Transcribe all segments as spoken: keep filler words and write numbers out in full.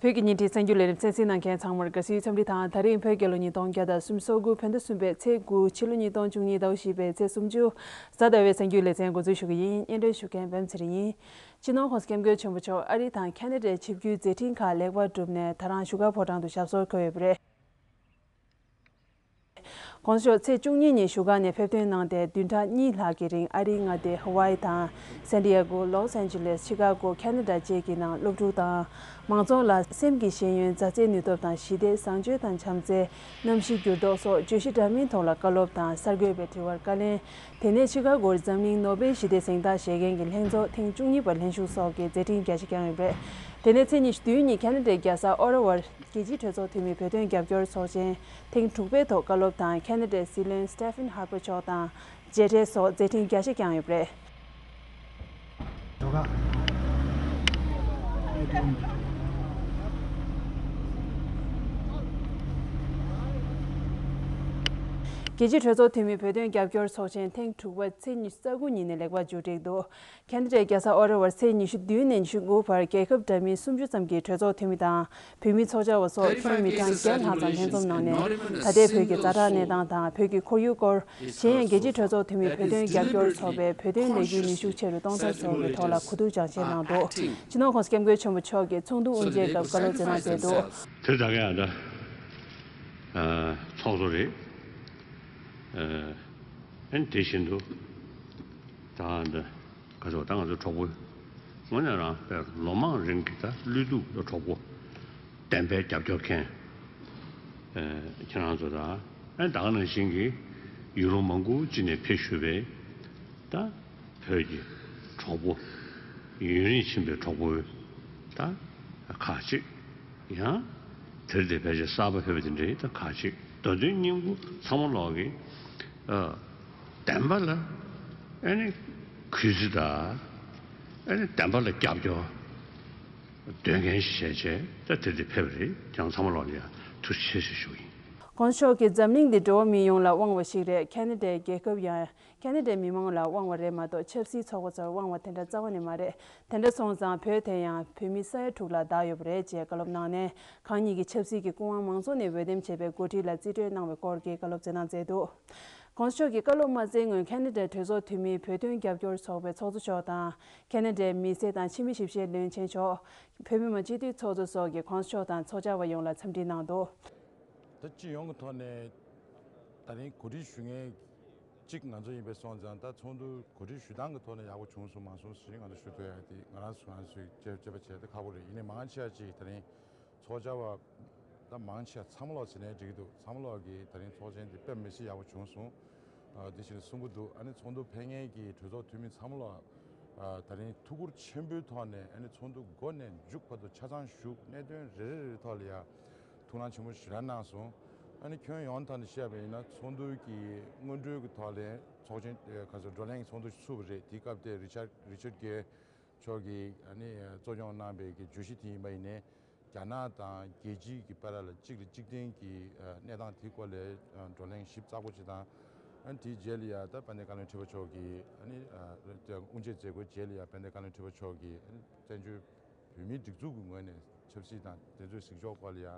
བོད་ཀྱི་ཉིན་རེའི་གསར་འགྱུར་ལས་རིམ་གསན་གཟིགས་གནང་མཁན་ཚང་མར་དགའ་བསུའི་འཚམས་འདྲི་དང་། ད་རིང་བོད་རྒྱལ་ལོ་ཉིས་སྟོང་བརྒྱ་དང་སུམ་ཅུ་སོ་དགུ། བོད་ཟླ་གསུམ་པའི་ཚེས་དགུ། ཕྱི་ལོ་ཉིས་སྟོང་བཅུ་གཉིས་ཟླ་བ་བཞི་པའི་ཚེས་སུམ་ཅུ། གཟའ་ཟླ་བའི་གསར་འགྱུར་ལེ་ཚན་འགོ་འཛུགས་ཞུ་གི་ཡིན། སྙན་སྒྲོན་ཞུ་མཁན་པད་མ་ཚེ་རིང་ཡིན། སྤྱི་ནོར་༸གོང་ས་༸སྐྱབས་མགོན་ཆེན་པོ་མཆོག་ཨ་རི་དང་ཁ་ན་ཌའི་ཆིབས་བསྒྱུར་མཛད་འཕྲིན་ཁག་ལེགས་པར་གྲུབ་ནས། ད་རང་བཞུགས་སྒར་ཕོ་བྲང་དུ་ཞབས་སོར་འཁོད་ཡོད་པ་རེད།༸གོང་ས་མཆོག་ཚེས་བཅུ་གཉིས་ཉིན་བཞུགས་སྒར་ནས་ཕེབས་ཐོན་གནང་སྟེ། བདུན་ཕྲག་གཉིས་ལྷག་གི་རིང་ཨ་རིའི་མངའ་སྡེ་ཧ་ཝའི་དང་། སན་ཏི་ཡ་གོ། ལོས་ཨན་ཇི་ལེས། ཆི་ཀ་གོ། ཁ་ན་ཌ་བཅས་ཀྱི་ནང་སློབ་ཕྲུག་དང་མང་ཚོགས་ལ་སེམས་ཀྱི་ཤེས་ཡོན། མཛའ་བརྩེའི་ནུས་སྟོབས་དང་། ཞི་བདེ། བཟང་སྤྱོད་དང་བྱམས་བརྩེ། གནམ་གཤིས་འགྱུར་ལྡོག་སོགས་བརྗོད་གཞི་འདྲ་མིན་ཐོག་ལ་བཀའ་སློབ་དང་། གསར་འགོད་པའི་དྲི་བར་བཀའ་ལན། དེ་ནས་ཆི་ཀ་གོར་འཛམ་གླིང་ནོ་སྦེལ་ཞི་བདེ་གཟེངས་རྟགས་བཞེས་མཁན་གྱི་ལྷན་ཚོགས་ཐེངས་བཅུ་གཉིས་པར་ལྷན་ཞུགས་སོགས་ཀྱི་མཛད་འཕྲིན་རྒྱ་ཆེ་བསྐྱངས་ཡོད་པ་རེད། དེ་ནས་ཚེས་ཉི་ཤུ་བདུན་ཉིན་ཁ་ན་ཌའི་རྒྱལ་ས་ཨོ་ཊ་ཝར་རྒྱལ་སྤྱིའི་གྲོས་ཚོགས་འཐུས་མི་བོད་དོན་རྒྱབ་སྐྱོར་ཚོགས་ཆེན་ཐེངས་དྲུག་པའི་ཐོག་བཀའ་སློབ་དང་། ཁ་ན་ཌའི་སྲིད་བློན་Stephen Harper མཆོག་དང་མཇལ་འཕྲད་སོགས་མཛད་འཕྲིན་རྒྱ་ཆེ་བསྐྱངས་ཡོད་པ་རེད། རྒྱལ་སྤྱིའི་གྲོས་ཚོགས་འཐུས་མི་བོད་དོན་རྒྱབ་སྐྱོར་ཚོགས་ཆེན་ཐེངས་དྲུག་པ་ཚེས་ཉི་ཤུ་རྩ་དགུ་ཉིན་ནས་ལེགས་པར་མཇུག་བསྒྲིལ་འདུག་ཁ་ན་ཌའི་རྒྱལ་ས་ཨོ་ཊ་ཝར་ཚེས་ཉི་ཤུ་བདུན་ནས་ཉི་ཤུ་དགུ་བར་རྒྱལ་ཁབ་འདྲ་མིན་སུམ་ཅུ་ཙམ་གྱི་གྲོས་ཚོགས་འཐུས་མི་དང་བོད་མི་ཚོགས་བཅར་བ་སོགས་ཁྱོན་མི་གྲངས་བརྒྱ་ལྷག་ཙམ་ལྷན་འཛོམས་གནང་ནས། ད་ལྟའི་བོད་ཀྱི་ཛ་དྲག་གནས་སྟངས་དང་བོད་ཀྱི་ཁོར་ཡུག་སྐོར། གཞན་ཡང་རྒྱལ་སྤྱིའི་གྲོས་ཚོགས་འཐུས་མི་བོད་དོན་རྒྱབ་སྐྱོར་ཚོགས་པའི་བོད་དོན་ལས་འགུལ་ནུས་ཤུགས་ཆེ་རུ་གཏོང་ཐབས་སོགས་ཀྱི་ཐོག་ལ་གོ་བསྡུར་སྦྱང་བཤད་གནང་འདུག་སྤྱི་ནོར་༸གོང་ས་༸སྐྱབས་མགོན་ཆེན་པོ་མཆོག་གིས་ཚོགས་འདུ་དབུ་འབྱེད་སྐབས་བཀའ་སློབ་སྩལ་གནང་མཛད་འདུག་དེ་ད་ག་ཡང་ད་ཚོགས་གཙོ་རེད། ཨ་ནི་དེ་བཞིན་དུ་ད་ད། ག་ཚོད་ད་ང་ཚོའི་གྲོགས་པོ་དངོས་གནས་རང་དཔེ་ལོ་མང་རིང་གི་ད་བློས་གཏོང་གི་གྲོགས་པོ། བདེན་པའི་རྒྱབ་སྐྱོར་མཁན། ཨེ་ཁྱེད་རང་ཚོ་དང་ཨེ་ད་ག་ནང་བཞིན་གྱི་ཡུལ་ལུང་མང་པོ་ཅིག་ནས་ཕེབས་བཞུགས་པའི་ད་བོད་ཀྱི་གྲོགས་པོ། ཡུན་རིང་ཕྱིན་པའི་གྲོགས་པོ་ད་ཁག་ཅིག་ཡང་དེར་དེ་ཕལ་ཆེར་གསར་པ་ཕེབས་པ་དེ་འདྲའི་ད་ཁག་ཅིག་མདོ་དོན་སྙིང་པོ་ཚང་མ་ལོག་གི་ཨ། བདེན་པ་ལ་ཨ་ནི་གུས་བརྩི་དང་ཨ་ནི་བདེན་པ་ལ་རྒྱབ་སྐྱོར་འདོན་མཁན་ཞིག་བྱས་བྱས་ད་དེ་དེ་ཕེབས་པ་རེད། ཁྱེད་རང་ཚང་མ་ལོག་ལ་ཡང་ཐུགས་རྗེ་ཆེ་ཞུ་ཞུ་གི་ཡིན། ༸གོང་ས་མཆོག་གིས་འཛམ་གླིང་འདི་འགྲོ་བ་མི་ཡོངས་ལ་དབང་བ་ཞིག་རེད། ཁ་ན་ཌའི་རྒྱལ་ཁབ་ཡང་ཁ་ན་ཌའི་མི་མང་ལ་དབང་བ་རེད་མ་གཏོགས་ཆབ་སྲིད་ཚོགས་པ་ཚོར་དབང་བ་དེ་འདྲ་རྩ་བ་ནས་མ་རེད། དེ་འདྲ་སོང་ཙང་བོད་དེ་ཡང་བོད་མི་ས་ཡ་དྲུག་ལ་བདག་ཡོད་པ་རེད་ཅེས་བཀའ་སློབ་གནང་ནས། གང་ཉིད་ཀྱི་ཆབ་སྲིད་ཀྱི་སྐུ་དབང་མང་ཚོགས་ནས་འོས་འདེམས་བྱས་པའི་འགོ་ཁྲིད་ལ་རྩིས་སྤྲོད་གནང་བའི་སྐོར་གྱི་བཀའ་སློབ་སྩལ་གནང་མཛད་འདུག ༸གོང་ས་མཆོག་གི་བཀའ་སློབ་མ་སྩལ་སྔོན་ཁ་ན་ཌའི་གྲོས་ཚོགས་འཐུས་མི་བོད་དོན་རྒྱབ་སྐྱོར་ཚོགས་པའི་ཚོགས་གཙོ་མཆོག་དང་། ཁ་ན་ཌའི་མི་སེར་དང་ཕྱི་མི་ཞིབ་བཤེར་བློན་ཆེན་མཆོག་བོད་མི་མང་སྤྱི་འཐུས་ཚོགས་གཙོ་སོགས་ཀྱིས་༸གོང་ས་མཆོག་དང་ཚོགས་བཅར་བ་ཡོངས་ལ་འཚམས་འདྲི་གནང་འདུག་ད་སྤྱི་ཡོངས་ཀྱི་ཐོག་ནས་ད་རིང་གོ་སྒྲིག་ཞུ་མཁན་གཅིག་ང་ཚོ་ཡིན་པས་སོང་ཙང་། ད་ཚོགས་འདུ་གོ་སྒྲིག་ཞུ་སྟངས་ཀྱི་ཐོག་ནས་ཡག་པོ་བྱུང་སོང་མ་སོང་ཞེས་ང་ཚོ་ཞུ་ཐུབ་ཡ་དེ་ང་རང་ཚོ་ང་ཚོས་དཔྱད་དཔྱད་པ་བྱས་ཏེ་ཁག་པོ་རེད། ཡིན་ནའི་མང་ཆེ་བ་ཅིག་ད་རིང་ཚོགས་བཅར་བ་ད་མང་ཆེ་བ་ཚང་མ་ལོག་ཟེར་ནའི་འགྲིག་གི་འདུག་ཚང་མ་ལོག་གིས་ད་རིང་ཚོགས་ཆེན་དེ་དཔེ་མི་སྲིད་ཡག་པོ་བྱུང་སོང་། ཨ་དེ་བཞིན་གསུང་གི་འདུག་ཨ་ནི་ཚོགས་འདུ་ཕེབས་མཁན་གྱི་གྲོས་ཚོགས་འཐུས་མི་ཚང་མ་ལོག་ཨ་ད་རིང་ཐུགས་ཁུར་ཆེན་པོའི་ཐོག་ནས། ཨ་ནི་ཚོགས་འདུ་འགོ་ནས་མཇུག་བར་དུ་ཆ་ཚང་བཞུགས། གནད་དོན་རེ་རེ་རེ་ཐོག་ལ་ཡ་ཐུགས་སྣང་ཆེན་པོ་ཞེ་དྲག་གནང་སོང་། ཨ་ནི་ཁྱོན་ཡོངས་ཐོག་ནས་བཤད་པ་ཡིན་ན། ཚོགས་འདུ་གི་སྔོན་འགྲོའི་གི་ཐོག་ལ་ཚོགས་ཆེན་ཨ་ག་ཚོད་བགྲོ་གླེང་ཚོགས་འདུ་ཞིག་ཚུགས་པ་རེད། དེའི་སྐབས་དེ་རི་ཆར་རི་ཆར་གེ་མཆོག་གིས་ཨ་ནི་གཙོ་སྐྱོང་གནང་པའི་གི་བརྗོད་གཞི་དེ་ཡིན་པ་ཡིན་ནའི། རྒྱ་ནག་དང་རྒྱལ་སྤྱིའི་གི་བར་ལ་གཅིག་ལ་གཅིག་བརྟེན་གྱི་ཨ་གནས་སྟངས་དེའི་སྐོར་ལ་ཨ་བགྲོ་གླེང་ཞིབ་ཚགས་པོ་ཅིག་དང་། ཨ་ནི་དེའི་རྗེས་ལ་ཡ་ད་དཔལ་ལྡན་བཀའ་བློན་ཁྲི་པ་མཆོག་གིས་ཨ་ནི་ཨ་དབུ་འབྱེད་མཛད་སྒོའི་རྗེས་ལ་ཡ་དཔལ་ལྡན་བཀའ་བློན་ཁྲི་པ་མཆོག་གིས་ཨ་ནི་བཙན་བྱོལ་བོད་མིའི་སྒྲིག་འཛུགས་ཀྱི་ངོས་ནས་ཆབ་སྲིད་དང་དེ་ཚོའི་གཟིགས་ཕྱོགས་སྐོར་ལ་ཡ་ཨ་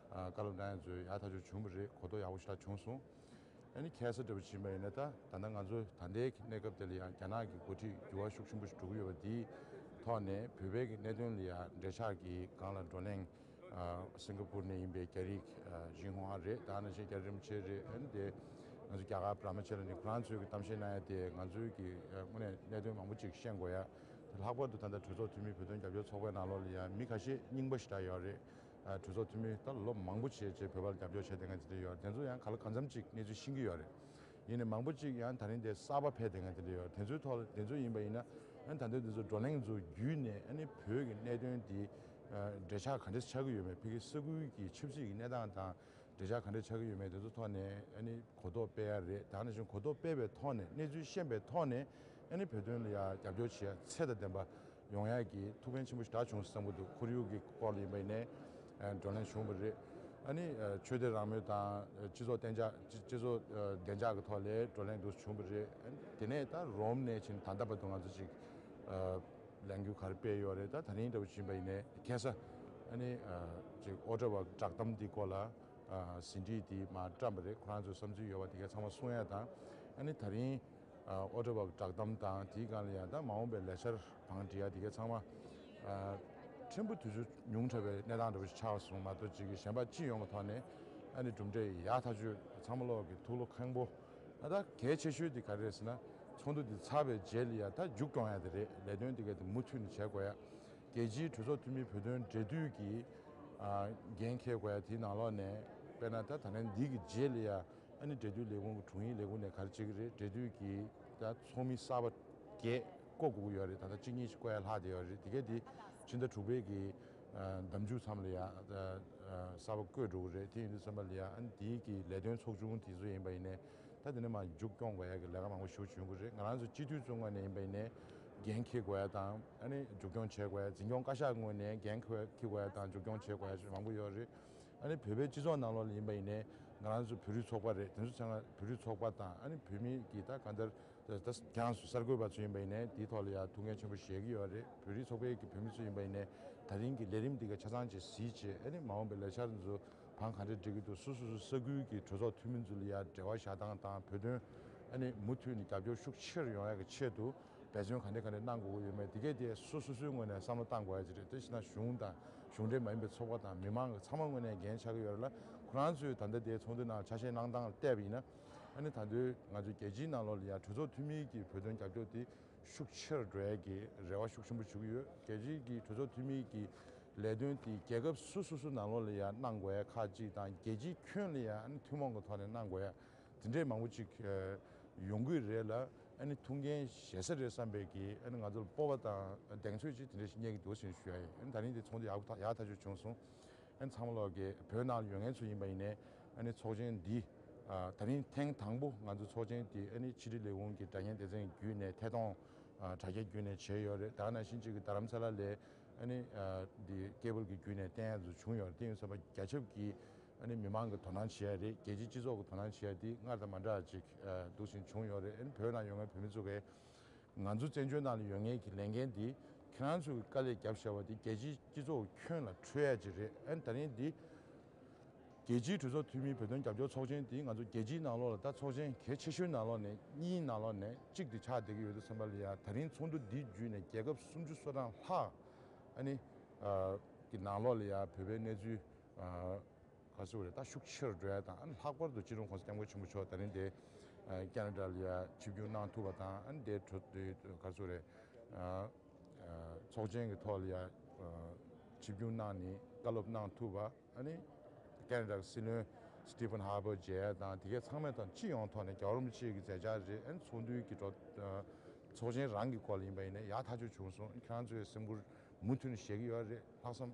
བཀའ་སློབ་གནང་ཡ་ཚོ་ཡག་ཐག་ཆོད་བྱུང་བ་རེད། གོ་རྟོགས་ཡག་པོ་ཞེ་དྲག་བྱུང་སོང་། ཨ་ནི་ཁ་སང་འདྲ་པོ་ཕྱིན་པ་ཡིན་ན། ད་ད་ལྟ་ང་ཚོ་ད་ལྟའི་གནས་སྐབས་དེ་ལ་ཡང་རྒྱ་ནག་གི་འགོ་ཁྲིད་འགྱུར་བ་ཤུགས་ཆེན་པོ་ཞིག་འགྲོ་གི་ཡོད་པ་དེའི་ཐོག་ནས། བོད་པའི་གི་གནད་དོན་ལ་ཡང་འབྲེལ་ཆགས་ཀྱི་སྒང་ལ་བགྲོ་གླེང་། ཨ་སིང་ག་པུར་ནས་ཡིན་པའི་རྒྱ་རིགས་ཨ་ཞིན་ཧྭ་རེད། ད་ནང་བཞིན་རྒྱ་རིགས་རིན་པོ་ཆེ་རེད། ཨ་ནི་དེ་ང་ཚོ་རྒྱ་གར་བླ་མ་ཆེ་ལ་ནི་ཁོ་རང་ཚོའི་གི་གཏམ་བཤད་གནང་ཡ་དེ་ང་ཚོའི་གི་ཨ་དངོས་གནས་གནད་དོན་མང་པོ་ཅིག་ཤེས་དགོས་ཡ། ལྷག་པར་དུ་ད་ལྟ་གྲོས་ཚོགས་འཐུས་མི་བོད་དོན་རྒྱབ་སྐྱོར་ཚོགས་པའི་ནང་ལོགས་ལ་ཡང་མི་ཁ་ཤས་རྙིང་པ་ཞེ་དྲག་ཡོད་རེད། ཨ་གྲོས་ཚོགས་འཐུས་མི་ད་ལོ་མང་པོ་བྱས་བྱས་བོད་པ་ལ་རྒྱབ་སྐྱོར་བྱས་བསྡད་མཁན་དེ་འདྲ་ཡོད་རེད། དེ་ཚོ་ཡང་ག་ལ་གང་འཚམ་ཅིག་གནས་ཚུལ་ཤེས་ཀྱི་ཡོད་རེད། ཡིན་ནའི་མང་པོ་ཅིག་ཡང་ད་རིང་དེ་གསར་པ་ཕེབས་བསྡད་མཁན་དེ་འདྲ་ཡོད་རེད། དེ་ཚོའི་ཐོག་ལ་དེ་ཚོ་ཡིན་པ་ཡིན་ན། ཨ་ནི་ད་ལྟ་དེ་ཚོ་བགྲོ་གླེང་ཚོ་བརྒྱུད་ནས་ཨ་ནི་བོད་ཀྱི་གནད་དོན་དེ་ཨ་འབྲེལ་ཆགས་ག་འདྲ་ཆགས་ཀྱི་ཡོད་མེད། ཕ་གི་ས་ཁུལ་གྱི་ཆབ་སྲིད་ཀྱི་གནས་སྟངས་དང་འབྲེལ་ཆགས་ག་འདྲ་ཆགས་ཀྱི་ཡོད་མེད། དེ་ཚོ་ཐོག་ནས་ཨ་ནི་གོ་རྟོགས་སྤེལ་ཡ་རེད། དེ་ནང་བཞིན་གོ་རྟོགས་སྤེལ་བའི་ཐོག་ནས། གནས་ཚུལ་ཤེས་པའི་ཐོག་ནས་ཨ་ནི་བོད་དོན་ལ་ཡ་རྒྱབ་སྐྱོར་བྱེད་ཡ་ཚད་དང་ལྡན་པ་ཡོང་ཡ་གི་ཐུགས་ཕན་ཆེན་པོ་ཞེ་དྲག་བྱུང་སོང་བསམ་གྱི་འདུག་ཁོར་ཡུག་གི་སྐོར་ལ་ཡིན་པ་ཡིན་ནའི་ཨ་བགྲོ་གླེང་བྱུང་བ་རེད། ཨ་ནི་ཨ་ཆོས་དད་རང་མོས་དང་སྤྱི་ཚོགས་གཏན་འཇགས། སྤྱི་སྤྱི་ཚོགས་ཨ་བདེ་འཇགས་ཀྱི་ཐོག་ལ་བགྲོ་གླེང་འདུག་བྱུང་བ་རེད། ཨ་ནི་དེ་ནས་ད་རོམ་ནས་ཕྱིན་ད་ལྟ་བར་དུ་ང་ཚོ་ཅིག་ཨ་ལས་འགུལ་ག་རེ་སྤེལ་ཡོད་རེད། ད་ད་རིང་འདྲ་བོ་ཕྱིན་པ་ཡིན་ནའི་ཁ་སང་ ཨ་ནི་ཅིག་ཨོ་ཊ་བ་བསྒྲགས་གཏམ་འདི་སྐོར་ལ་ཟིན་བྲིས་འདི་མར་བཀྲམ་པ་རེད། ཁོ་རང་ཚོའི་བསམ་ཚུལ་ཡོད་པ་དེ་ག་ཚང་མ་གསུང་ཡ་དང་། ཨ་ནི་ད་རིང་ཨོ་ཊ་བ་བསྒྲགས་གཏམ་དང་དེའི་སྒང་ལ་ཡང་ད་མ་འོངས་པའི་ལས་འཆར་བང་སྒྲིག་ཡ་དེ་ག་ཚང་མ་ཕྲན་བུ་དུས་ཚོད་ཉུང་དྲགས་པའི་གནས་སྟངས་འདྲ་པོ་ཞིག་ཆགས་སོང་མ་གཏོགས། ཅིག་གི་གཞན་པ་སྤྱི་ཡོངས་ཀྱི་ཐོག་ནས་ཨ་ནི་གྲུབ་འབྲས་ཡག་ཐག་ཆོད། ཚང་མ་ལོག་གི་ཐུགས་བློ་ཁེངས་པོ། ཨ་ད་གལ་ཆེ་ཤོས་དེ་ག་རེ་རེད་ཟེར་ན། ཚོགས་འདུ་འདི་ཚར་བའི་རྗེས་ལ་ཡ་ད་མཇུག་སྐྱོང་ཡ་དེ་རེད། ལས་དོན་དེ་ག་དེ་མུ་མཐུད་ནས་བྱེད་དགོས་ཡ། རྒྱལ་སྤྱིའི་གྲོས་ཚོགས་འཐུས་མིའི་བོད་དོན་འབྲེལ་མཐུད་ཀྱི་ཨ་འགན་འཁྱེར་དགོས་ཡ་དེའི་ནང་ལོགས་ནས། དཔེར་ན་ད་ད་ལན་འདི་གི་རྗེས་ལ་ཡ་ཨ་ནི་འབྲེལ་མཐུད་ལས་ཁུངས་ཀྱི་དྲུང་ཡིག་ལས་ཁུངས་ནས་ག་རེ་བྱེད་ཀྱི་རེད། འབྲེལ་མཐུད་ཀྱི་ད་ཚོགས་མི་གསར་པ་བརྒྱད་བསྐོ་དགོས་ཀྱི་ཡོད་རེད། ད་ལྟ་གཅིག་གཉིས་ཤིག་བསྐོ་ཡ་ལྷག་བསྡད་ཡོད་རེད། དེ་གས་དེ་ཕྱི་ཟླ་དྲུག་པའི་གི་ཨ་ཟླ་མཇུག་མཚམས་ལ་ཡ་ཨ་གསར་པ་བསྐོས་འགྲོ་གི་རེད། དེ་ཡིན་དུས་ཙམ་པ་ལ་ཡ་ཨ་ནི་འདི་གི་ལས་དོན་ཚོགས་ཆུང་དེ་ཚོ་ཡིན་པ་ཡིན་ནའི། ད་དེ་ནས་མར་མཇུག་སྐྱོང་དགོས་ཡ་གི་ལས་ཀ་མང་པོ་ཞེ་པོ་ཅིག་ཡོང་གི་རེད། ང་རང་ཚོ་སྤྱི་འཐུས་ཚོའི་ངོས་ནས་ཡིན་པ་ཡིན་ནའི་འགན་འཁྱེར་དགོས་ཡ་དང་། ཨ་ནི་མཇུག་སྐྱོང་བྱེད་དགོས་ཡ། འཛིན་སྐྱོང་བཀའ་ཤག་ངོས་ནས་འགན་འཁྱེར་དགོས་ཡ་དང་། མཇུག་སྐྱོང་བྱེད་དགོས་ཡ་མང་པོ་ཡོད་རེད། ཨ་ནི་བོད་པའི་སྤྱི་ཚོགས་ནང་ལོགས་ལ་ཡིན་པ་ཡིན་ནའི་ང་རང་ཚོ་བོད་རིགས་ཚོགས་པ་རེད། དེ་ཚོ་ཚང་མ་བོད་རིགས་ཚོགས་པ་དང་། ཨ་ནི་བོད་མི་གི་ད་གང་ལྟར་ད་ཁྱེད་རང་ཚོ་གསར་འགོད་པ་ཚོ་ཡིན་པ་ཡིན་ནའི་དེའི་ཐོག་ལ་ཡ་ཐུགས་འགན་ཆེན་པོ་བཞེས་ཀྱི་ཡོད་རེད། བོད་རིགས་ཚོགས་པའི་གི་བོད་མི་ཚོ་ཡིན་པ་ཡིན་ནའི་ད་རིང་གི་ལས་རིམ་འདི་ག་ཆ་ཚང་ཅིག་གཟིགས་བྱས། ཨ་ནི་མ་འོངས་པའི་ལས་འཆར་འདི་ཚོ་བང་ག་འདྲ་སྒྲིག་གི་འདུག་སོ་སོ་སོ་ས་ཁུལ་གྱི་གྲོས་ཚོགས་འཐུས་མི་ཚོ་ལ་ཡ་འབྲེལ་བ་བཞག་སྟངས་དང་། བོད་དོན་ཨ་ནི་མུ་མཐུད་ནས་རྒྱབ་སྐྱོར་ཤུགས་ཆེ་རུ་ཡོང་ཡ་གི་ཆེད་དུ་འབད་བརྩོན་ག་འདྲ་ག་འདྲ་གནང་དགོས་ཀྱི་ཡོད་མེད་དེ་གས་དེ་སོ་སོ་སོའི་ངོས་ནས་བསམ་བློ་བཏང་དགོས་ཡ་ཅིག་རེད། དེ་བྱས་ན་གཞུང་དང་གཞུང་འབྲེལ་མ་ཡིན་པའི་ཚོགས་པ་དང་མི་མང་གི་ཚང་མ་ངོས་ནས་འགན་ཆགས་ཀྱི་ཡོད་རེད་ལ། ཁོ་རང་ཚོས་ད་ལྟ་དེ་ཚོགས་འདུ་ནང་ཆ་ཤས་གནང་སྟངས་ལ་བལྟས་པ་ཡིན་ན། ཨ་ནི་ད་དུང་ང་ཚོའི་རྒྱལ་སྤྱིའི་ནང་ལོགས་ལ་ཡ་གྲོས་ཚོགས་འཐུས་མིའི་གི་བོད་དོན་རྒྱབ་སྐྱོར་དེ་ཤུགས་ཆེ་རུ་འགྲོ་ཡ་གི་རེ་བ་ཤུགས་ཆེན་པོ་བྱེད་ཀྱི་ཡོད། རྒྱལ་སྤྱིའི་གི་གྲོས་ཚོགས་འཐུས་མིའི་གི་ལས་དོན་དེ་རྒྱལ་ཁབ་སོ་སོ་སོ་ནང་ལོགས་ལ་ཡ་གནང་དགོས་ཡ་ཁག་ཅིག་དང་། རྒྱལ་སྤྱིའི་ཁྱོན་ལ་ཡ་ཨ་ནི་ཐུན་མོང་གི་ཐོག་ནས་གནང་དགོས་ཡ་དེ་འདྲའི་མང་པོ་ཅིག་ཨ་ཡོང་གི་རེད་ལ། ཨ་ནི་ཐུགས་འགན་བཞེས་ས་རེད་བསམ་པའི་གི་ཨ་ནི་ང་ཚོར་སྤོབས་པ་དང་གདེང་ཚོད་ཅིག་དེ་འདྲ་ཞིག་རྙེད་ཀྱི་འདུག་ཟེར་ཞུ་ཡ་ཡིན། ཨ་ནི་ད་རིང་དེ་ཚོགས་འདུ་ཡག་པོ་ཡག་ཐག་ཆོད་བྱུང་སོང་། ཨ་ནི་ཚང་མ་ལོག་གི་བོད་ནང་ཡོད་མཁན་ཚོ་ཡིན་པ་ཡིན་ནའི། ཨ་ནི་ཚོགས་ཆེན་འདི་ཨ་ད་རིང་ཐེངས་དང་པོ་ང་ཚོ་ཚོགས་ཆེན་འདི་ཨ་ནི་ཕྱི་དྲིལ་ལས་ཁུངས་ཀྱི་དྲ་བརྙན་སྡེ་ཚན་བརྒྱུད་ནས་ཐད་གཏོང་ཨ་དྲ་རྒྱ་བརྒྱུད་ནས་བྱས་ཡོད་རེད། ད་ག་ནང་བཞིན་གཅིག་གི་རྡ་རམ་ས་ལ་ལ་ཨ་ནི་ཨ་འདི་ཀེ་བལ་གྱི་བརྒྱུད་ནས་བསྟན་ཡ་ཚོ་བྱུང་ཡོད་རེད། དེ་ཡིན་ཙམ་པ་རྒྱ་ཁྱབ་ཀྱི་ཨ་ནི་མི་མང་གི་དོ་སྣང་བྱེད་ཡ་རེད། རྒྱལ་སྤྱིའི་སྤྱི་ཚོགས་ཀྱི་དོ་སྣང་བྱེད་ཡ་འདི་སྔར་དང་མ་འདྲ་ཅིག་ཨ་འདུག་སེ་བྱུང་ཡོད་རེད། ཨ་ནི་བོད་ནང་ཡོད་མཁན་བོད་མི་ཚོ་གིས་ང་ཚོ་བཙན་བྱོལ་ནང་ལ་ཡོད་མཁན་གྱི་ལས་འགན་འདི་ཁྱེད་རང་ཚོ་གི་དཀའ་ལས་རྒྱབ་བཞག་པ་འདི་རྒྱལ་སྤྱིའི་སྤྱི་ཚོགས་ཁྱོན་ལ་འཕྲོད་ཡ་ཅིག་རེད། ཨ་ནི་ད་རིང་འདི་རྒྱལ་སྤྱིའི་གྲོས་ཚོགས་འཐུས་མིའི་བོད་དོན་རྒྱབ་སྐྱོར་ཚོགས་ཆེན་འདི་ང་ཚོ་རྒྱལ་སྤྱིའི་ནང་ལོགས་ལ་ད་ཚོགས་ཆེན་གལ་ཆེ་ཤོས་ནང་ལོགས་ནས་གཉིས་ནང་ལོགས་ནས་གཅིག་དེ་ཆགས་བསྡད་ཀྱི་ཡོད་དུས་ཙམ་པ་ལ་ཡ། ད་རིང་ཚོགས་འདུ་འདི་བརྒྱུད་ནས་རྒྱལ་ཁབ་སུམ་ཅུ་སོ་གྲངས་ལྷག་ཨ་ནི་ཨ་གི་ནང་ལོགས་ལ་ཡ་བོད་པའི་གནས་ཚུལ་ཨ་ག་ཚོད་རེད། ད་ཤུགས་ཆེ་རུ་འགྲོ་ཡ་དང་། ཨ་ནི་ལྷག་པར་དུ་སྤྱི་ནོར་༸གོང་ས་༸སྐྱབས་མགོན་ཆེན་པོ་མཆོག་ད་རིང་དེ་ཨ་ཁེ་ན་ཌ་ལ་ཡ་ཆིབས་བསྒྱུར་གནང་ཐུབ་པ་དང་། ཨ་ནི་དེ་གྲོས་དེ་ག་ཚོད་རེད། ཨ་ཨ་ཚོགས་ཆེན་གྱི་ཐོག་ལ་ཡ་ཨ་ཆིབས་བསྒྱུར་གནང་ནས་བཀའ་སློབ་གནང་ཐུབ་པ། ཨ་ནི་ཁེ་ན་ཌ་གི་སྲིད་བློན་སི་ཊི་ཕན་ཧར་པར་མཇལ་ཡ་དང་། དེ་གས་ཚང་མའི་ཐོག་སྤྱི་ཡོངས་ཐོག་ནས་རྒྱལ་བ་རིན་པོ་ཆེ་གི་མཛད་འཆར་རེད། ཨ་ནི་ཚོགས་འདུའི་གི་འགྲོ་ཨ་ཚོགས་ཆེན་རང་གི་སྐོར་ལ་ཡིན་པ་ཡིན་ན་ཡག་ཐག་ཆོད་བྱུང་སོང་། ཁྱེད་རང་ཚོའི་སེམས་ཁུར་མུ་མཐུད་ནས་བཞེས་ཀྱི་ཡོད་རེད། ལྷག་བསམ་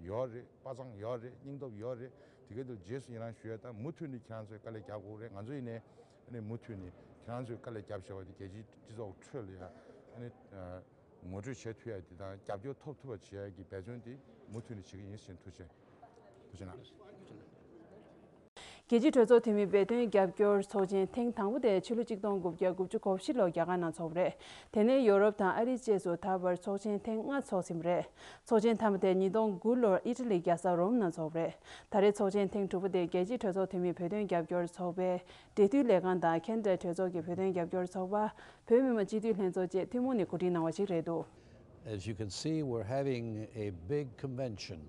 ཡོད་རེད། དཔའ་མཛངས་ཡོད་རེད། སྙིང་སྟོབས་ཡོད་རེད། དེ་ག་དུས་རྗེས་སུ་ཡི་རང་ཞུ་ཡ་དང་། མུ་མཐུད་ནས་ཁྱེད་རང་ཚོས་དཀའ་ལས་རྒྱག་དགོས་རེད། ང་ཚོ་ཡིན་ནའི་ཨ་ནི་མུ་མཐུད་ནས་ཁྱེད་རང་ཚོས་དཀའ་ལས་རྒྱབ་བཞག་པ་དེ་རྒྱལ་སྤྱིའི་སྤྱི་ཚོགས་ཁྲོད་ལ་ཡ་ཨ་ནི་ངོ་སྤྲོད་བྱེད་ཐུབ་ཡ་དེ་དང་རྒྱབ་སྐྱོར་ཐོབ་ཐུབ་པ་བྱེད་ཡ་གི་འབད་བརྩོན་དེ་མུ་མཐུད་ནས་བྱེད་ཀྱི་ཡིན་ཟེར། ཐུགས་རྗེ་ཆེ། ཐུགས་རྗེ་གནང་། རྒྱལ་སྤྱིའི་གྲོས་ཚོགས་འཐུས་མི་བོད་དོན་རྒྱབ་སྐྱོར་ཚོགས་ཆེན་ཐེངས་དང་པོ་དེ་ཕྱི་ལོ་ཆིག་སྟོང་དགུ་བརྒྱ་དགུ་བཅུ་གོ་བཞི་ལོར་རྒྱ་གར་ནང་ཚོགས་པ་རེད། དེ་ནས་ཡོ་རོབ་དང་ཨ་རིའི་བཅས་སུ་ད་བར་ཚོགས་ཆེན་ཐེངས་ལྔ་ཚོགས་ཟིན་པ་རེད། ཚོགས་ཆེན་མཐའ་མ་དེ་ཉིས་སྟོང་དགུ་ལོར་ཨི་ཊ་ལིའི་རྒྱལ་ས་རོམ་ནང་ཚོགས་པ་རེད། ད་རེས་ཚོགས་ཆེན་ཐེངས་དྲུག་པ་དེ་རྒྱལ་སྤྱིའི་གྲོས་ཚོགས་འཐུས་མི་བོད་དོན་རྒྱབ་སྐྱོར་ཚོགས་པའི་འབྲེལ་མཐུད་ལས་ཁང་དང་ཁེ་ན་ཌའི་གྲོས་ཚོགས་ཀྱི་བོད་དོན་རྒྱབ་སྐྱོར་ཚོགས་པ། བོད་མི་མང་སྤྱི་འཐུས་ལྷན་ཚོགས་བཅས་ཐུན་མོང་ནས་གོ་སྒྲིག་གནང་བ་ཞིག་རེད་འདུག། As you can see, we're having a big convention.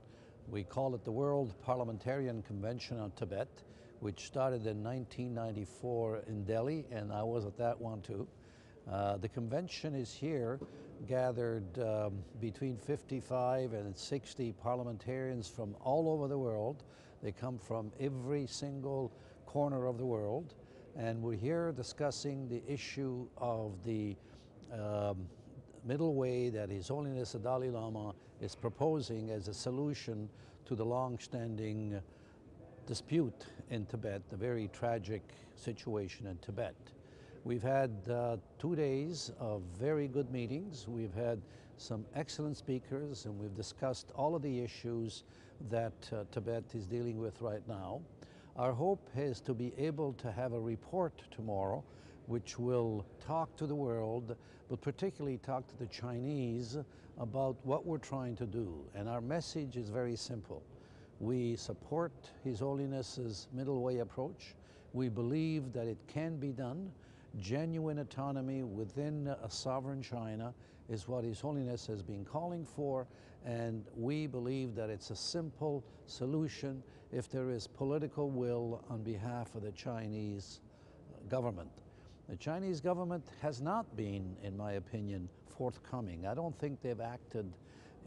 We call it the World Parliamentarian Convention on Tibet, which started in nineteen ninety-four in Delhi, and I was at that one too. Uh, the convention is here, gathered um, between fifty-five and sixty parliamentarians from all over the world. They come from every single corner of the world, and we're here discussing the issue of the um, middle way that His Holiness the Dalai Lama is proposing as a solution to the long-standing dispute in Tibet, the very tragic situation in Tibet. We've had uh, two days of very good meetings. We've had some excellent speakers, and we've discussed all of the issues that uh, Tibet is dealing with right now. Our hope is to be able to have a report tomorrow which will talk to the world, but particularly talk to the Chinese about what we're trying to do. And our message is very simple. We support His Holiness's middle way approach. We believe that it can be done. Genuine autonomy within a sovereign China is what His Holiness has been calling for, and we believe that it's a simple solution if there is political will on behalf of the Chinese government. The Chinese government has not been, in my opinion, forthcoming. I don't think they've acted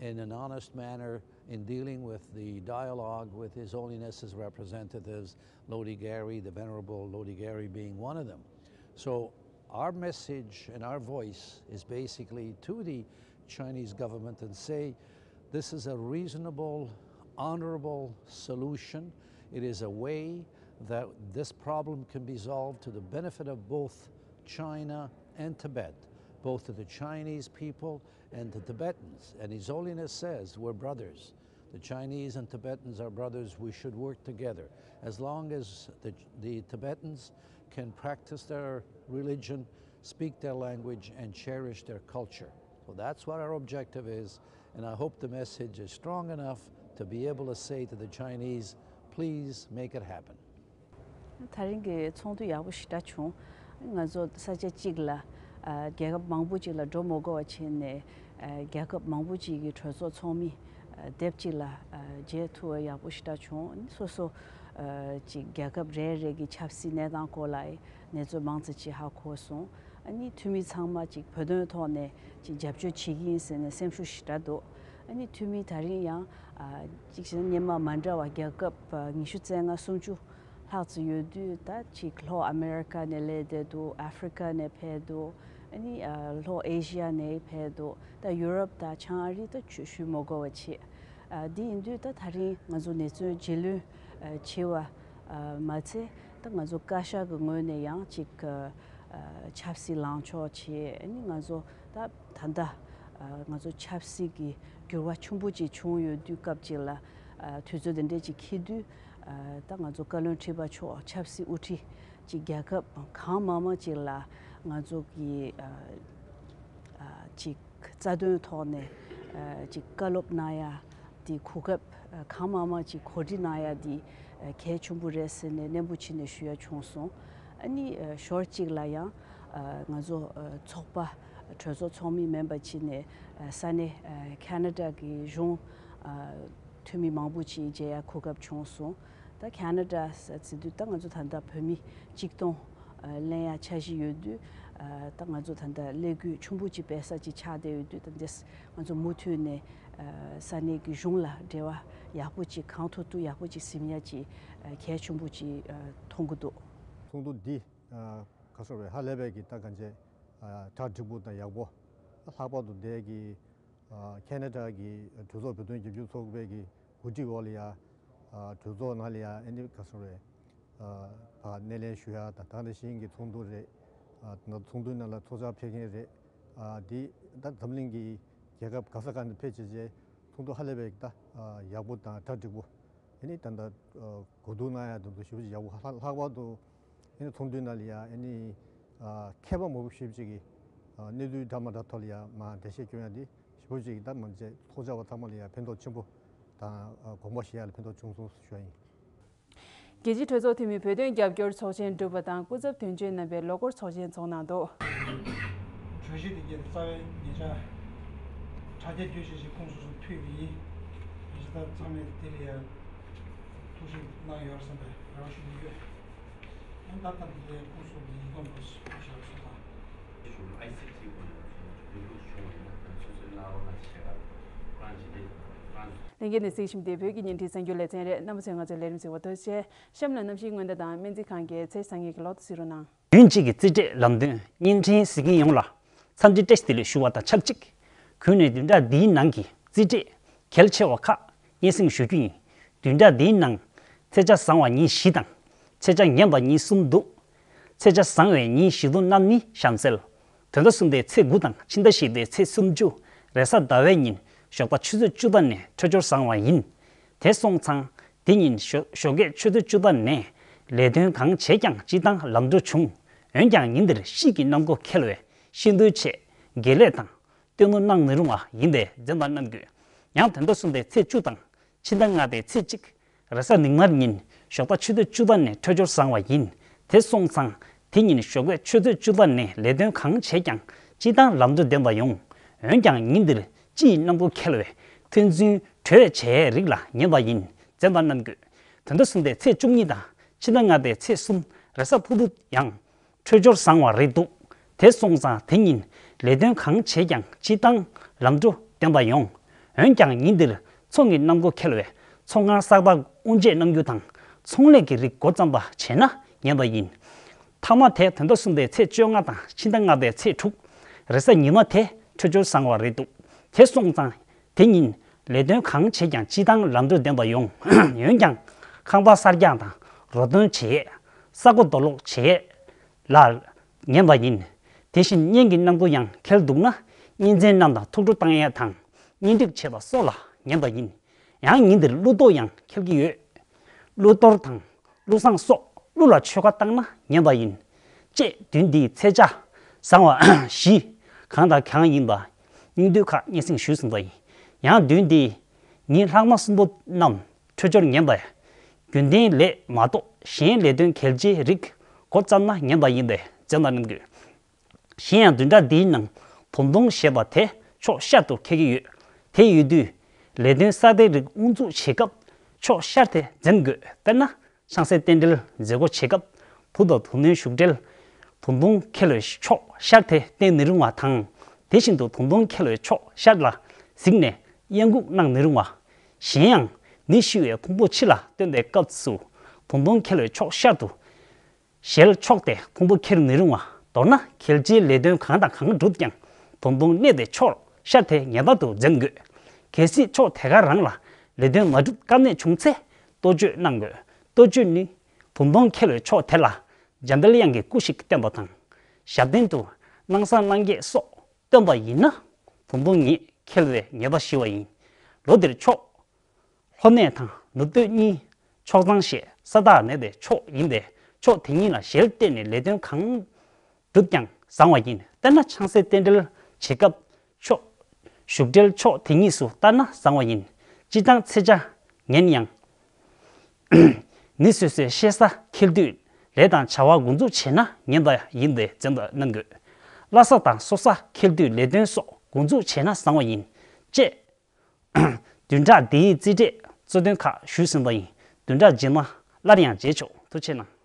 in an honest manner in dealing with the dialogue with His Holiness's representatives, Lodi Gyari, the Venerable Lodi Gyari being one of them. So our message and our voice is basically to the Chinese government and say, this is a reasonable, honorable solution. It is a way that this problem can be solved to the benefit of both China and Tibet, both to the Chinese people and the Tibetans. And His Holiness says, we're brothers. The Chinese and Tibetans are brothers. We should work together. As long as the, the Tibetans can practice their religion, speak their language, and cherish their culture. So that's what our objective is, and I hope the message is strong enough to be able to say to the Chinese, please make it happen. ད་རིང་གི་ཚོགས་འདུ་ཡག་པོ་ཞེ་དྲག་བྱུང་། ང་ཚོ་ས་ཆ་གཅིག་ལ་རྒྱལ་ཁབ་མང་པོ་གཅིག་ལ་འགྲོ་མ་དགོས་པ་བྱས་ནས་རྒྱལ་ཁབ་མང་པོ་གཅིག་གི་གྲོས་ཚོགས་ཚོགས་མི་སྡེབ་གཅིག་ལ་མཇལ་ཐུབ་པ་ཡག་པོ་ཞེ་དྲག་བྱུང་། སོ་སོ་ཅིག་རྒྱལ་ཁབ་རེ་རེ་གི་ཆབ་སྲིད་གནས་སྟངས་སྐོར་ལ་གནས་ཚུལ་མང་ཙམ་ཅིག་ཧ་གོ་སོང་། ཨ་ནི་འཐུས་མི་ཚང་མ་ཅིག་བོད་དོན་ཐོག་ནས་ཅིག་རྒྱབ་སྐྱོར་བྱེད་ཀྱི་ཡིན་ཟེར་ནས་སེམས་ཤུགས་ཞེ་དྲག་འདུག་ཨ་ནི་འཐུས་མི་ད་རིང་ཡང་ཅིག་བྱས་ན་སྔོན་མ་མ་འདྲ་བ་རྒྱལ་ཁབ་ཉི་ཤུ་རྩ་ལྔ་སུམ་ཅུ་ལྷག་ཙམ་ཡོད་དུས། ད་ཅིག་ལྷོ་ཨ་མེ་རི་ཀ་ནས་སླེབས་བསྡད་འདུག་ཨ་ཧྥི་རི་ཀ་ནས་ཕེབས་འདུག་ཨ་ནི་ལྷོ་ཨེ་ཤི་ཡ་ནས་ཕེབས་འདུག་ད་ཡུ་རོབ་དང་བྱང་ཨ་རི་ད་ཆུ་ཞུ་མ་དགོས་པ་བྱས། འདི་ཡིན་དུས་ད་ད་རིང་ང་ཚོ་གནས་ཚུལ་རྒྱུས་ལོན་བྱས་པ་མ་ཚད། ད་ང་ཚོ་བཀའ་ཤག་གི་ངོས་ནས་ཡང་ཅིག་ཆབ་སྲིད་ལངས་ཕྱོགས་བྱས། ཨ་ནི་ང་ཚོ་ད་ད་ལྟ་ང་ཚོ་ཆབ་སྲིད་ཀྱི་འགྱུར་བ་ཆེན་པོ་ཅིག་བྱུང་ཡོད་དུས། སྐབས་ཅིག་ལ་དུས་ཚོད་དེ་འདྲས་ཅིག་འཁེལ་དུས། ད་ང་ཚོ་བཀའ་བློན་ཁྲི་པ་མཆོག་ཆབ་སྲིད་དབུ་ཁྲིད་ཅིག་རྒྱལ་ཁབ་གང་མང་མང་ཅིག་ལ་ང་ཚོ་གི་ཅིག་རྩ་དོན་ཐོག་ནས་ཅིག་བཀའ་སློབ་གནང་ཡ་དེ་གོ་སྐབས་གང་མང་མང་ཅིག་གོ་སྒྲིག་གནང་ཡ་དེ་གལ་ཆེན་པོ་རེད་ཟེར་ནས་ནན་པོ་བྱས་ནས་ཞུ་ཡ་བྱུང་སོང་། ཨ་ནི་ཞོར་གཅིག་ལ་ཡང་ང་ཚོ་ཚོགས་པ་གྲོས་ཚོགས་ཚོགས་མི་མིན་པ་བྱས་ནས་ས་གནས་ཁ་ན་ཌ་གི་གཞུང་འཐུས་མི་མང་པོ་ཅིག་མཇལ་ཡ་གོ་སྐབས་བྱུང་སོང་། ད་ཁ་ན་ཌ་ཟེར་དུས་ད་ང་ཚོ་ད་ལྟ་བོད་མི་གཅིག་སྟོང་ལེན་ཡ་འཆར་གཞི་ཡོད་དུས། ད་ང་ཚོ་ད་ལྟ་ཀླད་ཀོར་ཆེན་པོ་ཅིག་སྤེལ་ས་ཅིག་ཆགས་བསྡད་ཡོད་དུས། ད་འདི་ང་ཚོ་མུ་མཐུད་ནས་ས་གནས་ཀྱི་གཞུང་ལ་འབྲེལ་བ་ཡག་པོ་ཅིག་གང་ཐུབ་ཐུབ་ཡག་པོ་ཅིག་ཟིན་ཡ་ཅིག་གལ་ཆེན་པོ་ཅིག་མཐོང་གི་འདུག་ཚོགས་འདུ་འདི་ག་སོ་རེ་ཧ་ལས་པའི་གི་ད་གང་ཅི་གྲ་འགྲིག་པོ་དང་ཡག་པོ། ལྷག་པར་དུ་འདས་ཀྱི་ཁ་ན་ཌ་གི་གྲོས་ཚོགས་བོད་དོན་རྒྱབ་སྐྱོར་ཚོགས་པའི་གི་གོ་སྒྲིག་འོག་ལ་ཡ་གྲོས་ཚོགས་ནང་ལ་ཡ་ཨ་ནི་ག་སོ་རེ་ཕར་སྣེ་ལེན་ཞུ་ཡ་དང་། ད་ག་ནང་བཞིན་གྱི་ཚོགས་འདུ་རེད། ད་ཚོགས་འདུའི་ནང་ལ་ཚོགས་བཅར་ཕེབས་མཁན་རེད། འདི་ད་འཛམ་གླིང་གི་རྒྱལ་ཁབ་ག་ས་ག་ནས་ཕེབས་བྱས་བྱས་ཚོགས་འདུ་ཧ་ལས་པའི་ད་ཡག་པོ་དང་གྲ་འགྲིག་པོ། ཨ་ནི་ད་ལྟ་གོ་བསྡུར་གནང་ཡ་དེ་ཚོ་ཞེ་པོ་ཅིག་ཡག་པོ། ལྷག་ལྷག་པར་དུ་ཨ་ནི་ཚོགས་འདུའི་ནང་ལ་ཡ་ཨ་ནི་མཁས་པ་མང་པོ་ཞེ་པོ་ཅིག་གིས་གནས་ཚུལ་འདྲ་མི་འདྲ་ཐོག་ལ་ཡ་མར་འགྲེལ་བཤད་སྐྱོན་ཡ་འདི་ཞེ་པོ་ཅིག་ད་མ་བྱས་ཚོགས་བཅར་བ་ཚང་མ་ལ་ཡ་ཕན་ཐོགས་ཆེན་པོ་དང་དགོངས་པ་བཞེས་ཡ་ལ་ཕན་ཐོགས་བྱུང་སོང་ཞུ་ཡ་ཡིན། རྒྱལ་སྤྱིའི་གྲོས་ཚོགས་འཐུས་མི་བོད་དོན་རྒྱབ་སྐྱོར་ཚོགས་ཆེན་གྲུབ་པ་དང་། སྐུ་ཚབ་དོན་གཅོད་རྣམ་པའི་ལོ་འཁོར་ཚོགས་ཆེན་འཚོགས་གནང་འདུག་གྲོས་གཞི་དེ་གའི་རྩ་བའི་ཉེ་ཆར་དྲ་རྒྱ་བརྒྱུད་བཞིན་ཞིག་ཁོངས་སུ་ཐུག་པ་ཡིན། ཉེ་ཆར་ད་ཚང་མས་དེ་ལ་ཡང་ཐུགས་ཞིབ་གནང་ཡོད་བསམ་པའི་རེ་བ་ཞུ་གི་ཡོད། ཡང་ད་ལྟ་འདི་ལས་ཁོངས་སུ་ཡིན་སྐོར་ལ་ཞུ་བཞག་སོང་ཙང་། གཞུང་ཨའི་སི་ཊི་སྐོར་ལ་ཚོ་འགྱུར་ལྡོག་བྱུང་བ་ཡིན་ན་ཚོད་ཚོད་གནང་རོགས་གནང་ཞེས་བཀའ་དྲིན་ཆེ། ལྷན་རྒྱས་ནས་གཟིགས་བཞིན་པ་དེ་བོད་ཀྱི་བརྙན་འཕྲིན་གསར་འགྱུར་ལེ་ཚན་རེད། རྣམ་པ་ཚོས་ང་ཚོའི་ལས་རིམ་གཟིགས་པར་ཐུགས་རྗེ་ཆེ། གཤམ་ལ་གནམ་གཤིས་སྔོན་བརྡ་དང་སྨན་རྩིས་ཁང་གི་ཚེས་གསར་རྙེད་ཀྱི་ལོ་ཐོ་གཟིགས་རོགས་གནང་། བདུན་གཅིག་གི་རྩིས་སྤྲོད་ལམ་སྟོན་བརྙན་འཕྲིན་གཟིགས་མཁན་ཡོངས་ལ་འཚམས་འདྲི་བཀྲ་ཤིས་བདེ་ལེགས་ཞུ་བ་དང་ཆབས་ཅིག་གུས་ནས་བདུན་ཕྲག་འདིའི་ནང་གི་རྩིས་སྤྲོད་གལ་ཆེ་བ་ཁག་སྙན་སེང་ཞུ་རྒྱུ་ཡིན། བདུན་ཕྲག་འདིའི་ནང་ཚེས་ཆ་བཟང་བ་ཉིན་བཞི་དང་། ཚེས་ཆ་ངན་པ་ཉིན་གསུམ་འདུག་ཚེས་ཆ་བཟང་བའི་ཉིན་བཞི་དང་གནམ་ནི་གཤམ་གསལ། དོན་ཟླ་གསུམ་པའི་ཚེས་དགུ་དང་ཕྱི་ཟླ་བཞི་པའི་ཚེས་སུམ་ཅུ། རེས་གཟའ་ཟླ་བའི་ཉིན་ཞོགས་པ་ཆུ་ཚོད་བཅུ་པ་ནས་འཕྲོད་སྦྱོར་བཟང་བ་ཡིན། དེ་སོང་ཙང་དེ་ཉིན་ཞོགས་ཞོགས་ཀས་ཆུ་ཚོད་བཅུ་པ་ནས་ལས་དོན་གང་བྱེད་ཀྱང་སྤྱིར་བཏང་ལམ་འགྲོ་བྱུང་། འོན་ཀྱང་ཉིན་དེར་ཤིས་ཀྱི་གནམ་སྒོ་ཁེལ་བས་ཤིན་ཏུའི་ཆེད་དགེ་ལས་དང་བསྟེན་གནང་ནི་རུང་བ་ཡིན་པས་འཛེམ་པ་གནང་དགོས། ཡང་དོན་དུ་གསུངས་པའི་ཚེས་བཅུ་དང་ཕྱི་ཟླ་ལྔ་པའི་ཚེས་གཅིག་རེས་གཟའ་ཉི་མ་ཉིན་ཞོགས་པ་ཆུ་ཚོད་བཅུ་པ་ནས་འཕྲོད་སྦྱོར་བཟང་བ་ཡིན། དེ་སོང་ཙང་དེ་ཉིན་ཞོགས་པའི་ཆུ་ཚོད་བཅུ་པ་ནས་ལས་དོན་གང་བྱེད་ཀྱང་སྤྱིར་བཏང་ལམ་འགྲོ་ལྡན་པ་ཡོང་། འོན་ཀྱང་ཉིན་འདིར་སྤྱི་ཡི་གནམ་སྒོ་ཁེལ་བས་ཕན་ཚུན་གྲོས་བྱེད་རིགས་ལ་ཉན་པ་ཡིན་འཛེམ་པ་གནང་དགོས། དོན་དུ་གསུངས་པའི་ཚེས་བཅུ་གཉིས་དང་ཕྱི་ཟླ་ལྔ་པའི་ཚེས་གསུམ་རེས་གཟའ་ཕུར་བུ་ཡང་འཕྲོད་སྦྱོར་བཟང་བ་རེད་འདུག་དེ་སོང་ཙང་དེ་ཉིན་ལས་དོན་གང་བྱེད་ཀྱང་སྤྱིར་བཏང་ལམ་འགྲོ་ལྡན་པ་ཡོང་། འོན་ཀྱང་ཉིན་འདིར་ཚོང་གི་གནམ་སྒོ་ཁེལ་བས་ཚོང་ཁང་གསར་པ་དབུ་འབྱེད་གནང་རྒྱུ་དང་ཚོང་ལས་ཀྱི་རིགས་འགོ་བརྩམས་པ་བྱས་ན་ཉན་པ་ཡིན། མཐའ་མ་དེ་དོན་དུ་གསུངས་པའི་ཚེས་བཅོ་ལྔ་དང་ཕྱི་ཟླ་ལྔ་པའི་ཚེས་དྲུག་རེས་གཟའ་ཉི་མ་དེ་འཕྲོད་སྦྱོར་བཟང་བ་རེད་འདུག་དེ་སོང་ཙང་དེ་ཉིན་ལས་དོན་གང་བྱེད་ཀྱང་སྤྱིར་བཏང་ལམ་འགྲོ་ལྡན་པ་ཡོང་། འོན་ཀྱང་ཁང་པ་གསར་རྒྱག་དང་རོ་སྟོན་བྱེད་ཡས། ས་སྒོ་རྡོ་སློག་བྱེད་ཡས་ལ་ཉན་པ་ཡིན། དེ་བཞིན་གཉེན་གྱི་གནམ་སྒོ་ཡང་འཁེལ་འདུག་ན་གཉེན་ཚན་རྣམས་དང་ཐུགས་སྤྲོ་བཏང་ཡས་དང་གཉེན་སྒྲིག་བྱེད་པ་སོགས་ལ་ཉན་པ་ཡིན། ཡང་ཉིན་འདིར་ཀླུ་གཏོར་ཡང་འཁེལ་གྱི་ཡོད། ཀླུ་གཏོར་དང་ཀླུ་བསང་སོགས་ཀླུ་ལ་མཆོད་ཁ་བཏང་ན་ཉན་པ་ཡིན། ཅེས་བདུན་འདིའི་ཚེས་ཆ་བཟང་བ་བཞི་གང་དང་གང་ཡིན་པ་སྙིང་འདོད་ཁག་སྙན་སེང་ཞུས་ཟིན་པ་ཡིན། ཡང་བདུན་འདིའི་ཉིན་ལྷག་མ་གསུམ་པོ་རྣམས་འཕྲོད་སྦྱོར་ངན་པས་རྒྱུན་ལྡན་ལས་མ་གཏོགས་གཞན་ལས་དོན་གལ་ཆེའི་རིགས་འགོ་བརྩམས་ན་ངན་པ་ཡིན་པས་འཛེམ་པ་གནང་དགོས། གཞན་ཡང་བདུན་ཕྲག་འདིའི་ནང་བུམ་སྟོང་ཞེས་པ་དེ་ཕྱོགས་ཤར་དུ་འཁེལ་གྱི་ཡོད། དེ་ཡོད་དུས་ལས་དོན་གསར་པའི་རིགས་དབུ་འཛུགས་བྱེད་སྐབས་ཕྱོགས་ཤར་དེ་འཛེམ་དགོས། དཔེར་ན། ཆང་སའི་རྟེན་འབྲེལ་མཛད་སྒོ་བྱེད་སྐབས་བུ་དང་བུ་ལོན་ཞུགས་འབྲེལ་བུམ་སྟོང་འཁེལ་བའི་ཕྱོགས་ཤར་དེ་བསྟེན་ནི་རུང་བ་དང་། དེ་བཞིན་དུ་བུམ་སྟོང་འཁེལ་བའི་ཕྱོགས་ཤར་ལ་གཟིགས་ནས་གཡང་འགུགས་གནང་ནི་རུང་བ། གཞན་ཡང་ནི་ཤི་བའི་ཕུང་པོ་ཕྱི་ལ་བཏོན་པའི་སྐབས་སུ་བུམ་སྟོང་འཁེལ་བའི་ཕྱོགས་ཤར་དུ་ཞལ་ཕྱོགས་ཏེ་ཕུང་པོ་འཁྱེར་ནི་རུང་བ། མདོར་ན་གལ་ཆེའི་ལས་དོན་གང་དང་གང་བསྒྲུབས་ཀྱང་བུམ་སྟོང་གནས་པའི་ཕྱོགས་ཤར་དེ་ངེས་པར་དུ་འཛེམ་དགོས། གལ་སྲིད་ཕྱོགས་དེ་ག་རང་ལ་ལས་དོན་མ་འགྲུབ་དཀའ་གནད་བྱུང་ཚེ་གཏོ་བཅོས་གནང་དགོས། གཏོ་བཅོས་ནི་བུམ་སྟོང་འཁེལ་བའི་ཕྱོགས་དེ་ལ་འཇམ་དཔལ་དབྱངས་ཀྱི་སྐུ་ཞིག་བསྟན་པ་དང་། ཞབས་བརྟན་དུ་སྣང་གསང་སྣང་བརྒྱད་སོགས་བཏོན་པ་ཡིན་ན་བུམ་སྟོང་ཉིད་འཁེལ་བའི་ཉེས་པ་ཞི་བ་ཡིན། ལོ་འདིར་ཕྱོགས་ལྷོ་གནས་དང་ནུབ་སྟོད་གཉིས་ཕྱོགས་གཙང་ཞེས་ས་བདག་གནས་པའི་ཕྱོགས་ཡིན་པས་ཕྱོགས་དེ་གཉིས་ལ་ཞལ་གཏད་ནས་ལས་དོན་གང་བསྒྲུབས་ཀྱང་བཟང་བ་ཡིན། དཔེར་ན་ཆང་སའི་རྟེན་འབྲེལ་བྱེད་སྐབས་ཕྱོགས་ཞུགས་འབྲེལ་ཕྱོགས་དེ་གཉིས་སུ་བལྟ་ན་བཟང་བ་ཡིན། སྤྱིར་བཏང་ཚེས་ཆ་ངན་ཡང་ནི་སོ་སོའི་གཤེད་ས་འཁེལ་དུས་ལས་དང་བྱ་བ་འགོ་འཛུགས་བྱས་ན་ངན་པ་ཡིན་པས་འཛེམ་པ་གནང་དགོས། བླ་གཟའ་དང་སྲོག་གཟའ་འཁེལ་དུས་ལས་དོན་སོགས་འགོ་འཛུགས་བྱས་ན་བཟང་བ་ཡིན། ཅེས་བདུན་ཕྲག་འདིའི་རྩིས་འབྲས་གཙོ་དོན་ཁག་ཞུས་ཟིན་པ་ཡིན། བདུན་ཕྲག་རྗེས་མ་སླར་ཡང་མཇལ་ཆོག་ཐུགས་རྗེ་གནང་།